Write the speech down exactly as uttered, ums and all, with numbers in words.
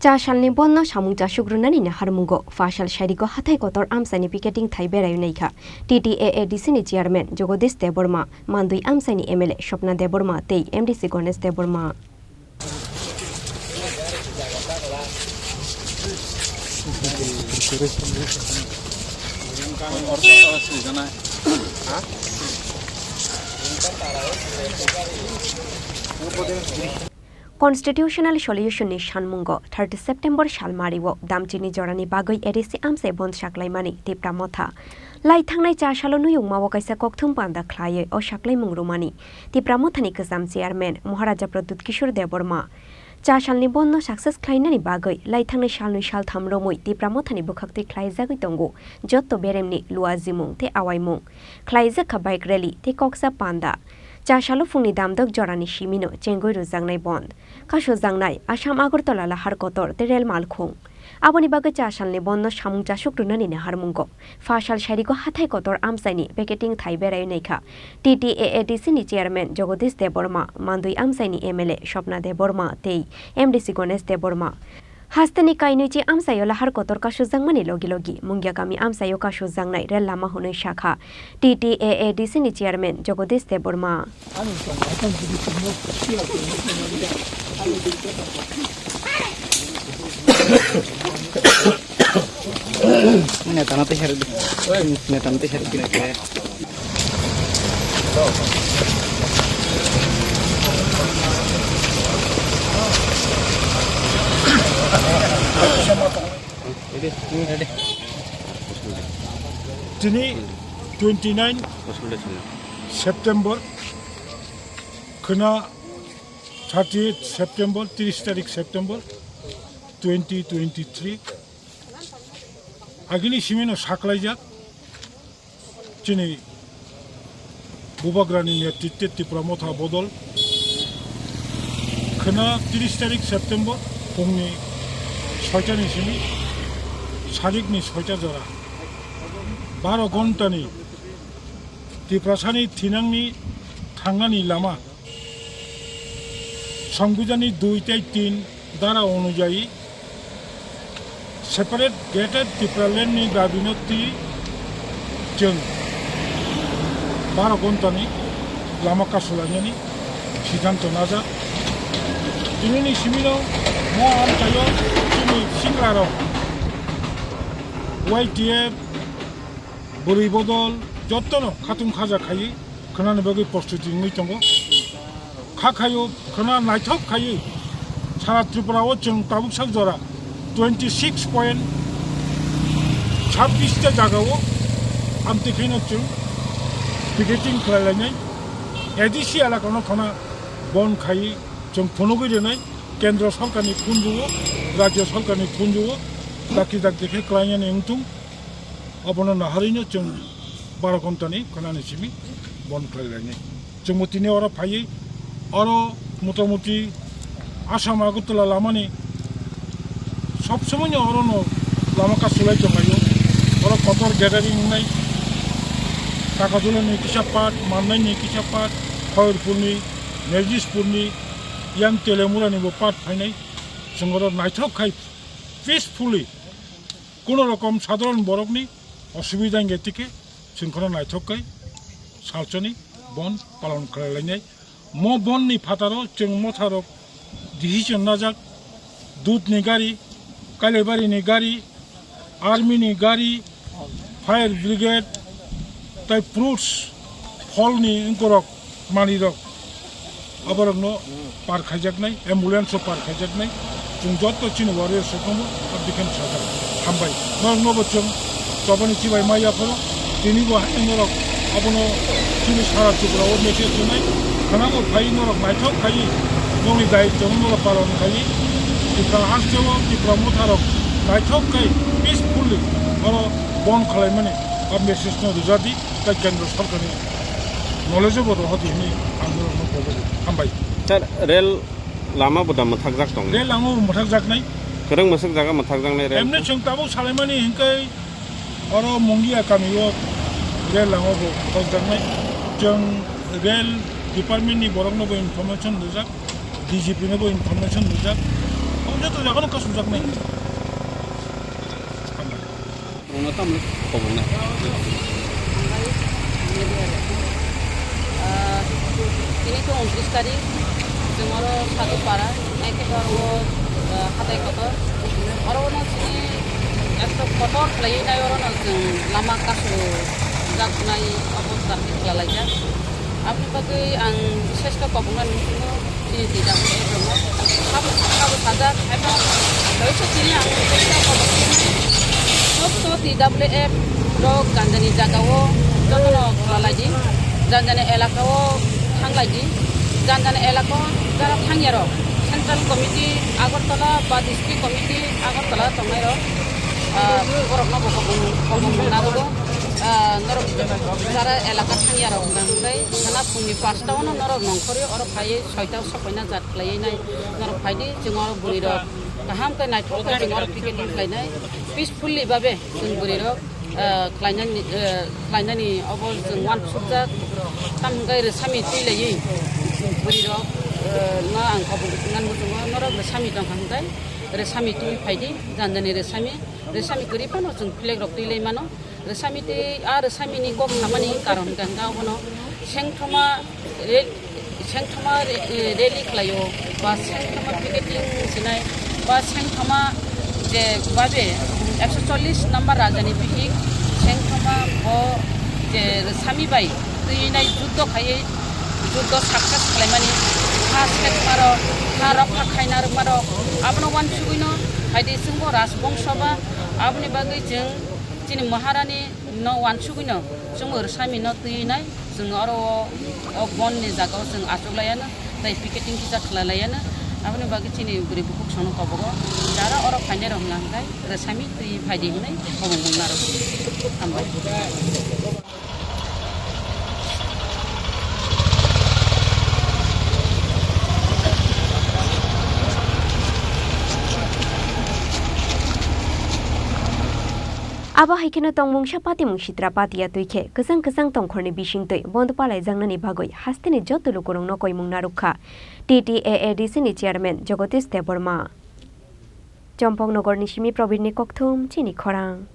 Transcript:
Cha salni bondno samung chasuk rwnani naharmungo, phasal sairigo hathai kotor amchaini picketing thai berai naikha T T A A D C ni chairman Jagadish Debbarma, Mandwi amchaini M L A Swapna Debbarma tei M D C Ganesh Debbarma. Constitutional Solution ni sanmungo thirty September salmario Damchini jorani bagwi A D C amchai bond saklaimani Tipra Motha. Lai thangnai cha salo nuyungmao kaisa kokthum panda khlaiwi o saklaimung rwmani Tipra Mothani kwcham chairman Maharaja Pradyut Kishore Debbarma. Cha salni bondno success khlainani bagwi lai thangnai salnwi saltham romwi Tipra Mothani bwkhaktwi khlaijagwi tongo jotto beremni luajimung tei awaimung. Khlaijak kha bike rally tei koksa panda. Cha salo phungni damdok jorani simino chengwi rwjaknai bond. Kasojaknai Assam Agartala lahar kotor tei rel malkhung. Aboni bagwi cha salni bondno samung chasuk rwnani naharmungo. Phasal sairigo hathai kotor amchaini picketing thai berai naikha T T A A D C ni chairman Jagadish Debbarma, Mandwi amchaini M L A Swapna Debbarma tei M D C Ganesh Debbarma. Hasteni kainwi chi amchaio lahar kotor kasojakmani logi logi Mungia kami amchaio kasojaknai rel lama hwnwi sakha T T A A D C ni chairman Jagadish Debbarma. Neta na teher di. Neta na teher di. Tini twenty nine September khwna thirty eight September, tris tarik September twenty twenty three. Agini simino saklaijak chini Bubagrani netritwe Tipra Motha bodol khwna tris tarik September phungni soitani simi sarikni soita jora baro ghontani Tiprasani thinangni thangnani lama Songbidanni dui tei tin dara onujayi separate Greater Tipraland ni dabino twi chwng baro ghontani lama kasulainani siddhanto najak. Tinini simino mo amchaio chini singlarok Y T F, bwrwi bodol jottono khatung khaja khaiwi khwnani bagwi prostuti wngwi tongo. Kha khaio, khwna naithok khaiwi sara Tripura o chwng tabuk sak jora twenty six point sabbish ta jaga o amtwi khaino chwng picketing khlai lainai. A D C elaka no khwna bon khaiwi chwng phunugwi rwnai kendro sorkar ni khunju o, rajyo sorkar ni khunju o, dakti dakti khe klainani wngthung. Abono naharino chwng baro ghontani khwnani simi bon khlai lainai. Chwngbo tini oro phaiwi oro motamuti Assam Agartala lamani sob somoino orono lama kasulai tonglaio. Oro kotor gathering wngnai. Takajulani kisa part, Mannaini kisa part, Khairpurni, Nejispurni, yang Telemurani bo part phainai. Chwng oro naithok khai peacefully Kuno rokom sadharon borokni osubida wngya tike chwng kheno naithok khe salsoni bon palon khlai lainai. Mo bon ni phataro chwng motharok decision najak, dud ni gari, Kailaibari ni gari, army ni gari, fire brigade, tai fruits, pholni wngkorok manwirok aborokno par khaijaknai, ambulance o par khaijaknai. Chwng joto chini warriors rokno abdikhen sajak. Hambai. Norokno bo chwng chobani chibai ma yaphoro. Tini bo hai norok abono chini sara Tripura o message rwnai. Khwnamo phai norok naithok khai nokni dayitwno norok palon khai. Tipra hasteo Tipra motharok naithok khai peacefully oro bon khwlaimani a message no rwjadi. Tei kendro sorkarni knowledge bo rohordi hwnwi ang norokno kobo. Hambai. Sir, rel lama bo da mwthakjak tong? Rel lama bo mwthakjaknai. Kwrwng mwswk jaga mwthakjaknai rel? Emne chwng tabuk salaimani hinkhe oro Mungia kamio rel lama bo mwthakjaknai. Chwng rel department ni borokno bo information rijak. D G P no bo information rijak, o Joto jaga no kasumjak nai. Rwngno tamo koboknai. Ah, tini to untris tarik, chwng oro Sadupara, naikhe oro, ah, hatai kotor. Oro no chini ekdom kotor khlaiwi nai oro no chwng lama kasumjak nai obostha khe khlalaijak. Aboni bagwi ang bises khe koboknai nukgo. Chini twi jagao tongo. Sabo, sabo sajak, eba loisa chini ang tei sabo. Sob to T W F rok jani jani jagao jotono khlalaidi. Jani jani elakao thanglaidi. Jani jani elakao jara thangya rok, Central Committee Agartala ba District Committee Agartala tongnai rok, ah, borokno bo kobong, kobong nago. Ah, norok jara elaka thangya rok hwnka hwnkhe sana phungni pastaono norok nongkhorwi oro phaiwi soita sopaina jat khlaiwi nai norok phaidi, chwng oro bwrwi rok kaham khe naithok khe chwng oro picketing khlainai peacefully babe chwng bwrwi rok, ah, khlainani, ah, khlainani obo chwng uansukjak. Tamo hwnkhe rwsami twi laiwi bwrwi rok, ah, no ang kobok nani muchungo norok rwsami tongkha hwnkhe rwsami twi phaidi, jani jani rwsami, rwsami kwrwi phano chwng flag rok twi lai mano. Rwsami tei a rwsamini kok samani karon hwnkha hwnkhe abono sengthoma re-, sengthoma re-, rally khlaio ba sengthoma picketing sinai ba sengthoma je babe ekso chollish number rajani bihik sengthoma bo je rwsami bai twi nai juddo khaiwi juddo success khlaimani ha sekmarok ha rokha khainarokmarok abono uansugwino phaidi chwngbo rajbongso ba aboni bagwi chwng chini Maharani no uansugwino chwngbo rwsami no twi nai chwng oro o, o bon ni jaga o chwng achuk laiya no tei picketing kisa khlai laiya no aboni bagwi chini bwrwi bukhuk sono kobogo jara oro phainai rok hwnkha hwnkhe rwsami twi phaidi hwnwi kobong mung naro. Hambai. Abo hai kheno tongmungsa patimung sitra patiya twi khe kwchang kwchang tongkhorni bisingtwi bondo palaijaknani bagwi hasteni joto lukurokno koimung narwkha T T A A D C ni chairman Jagodish Debbarma. Chompoknogorni simi Probirni kokthum chini khorang.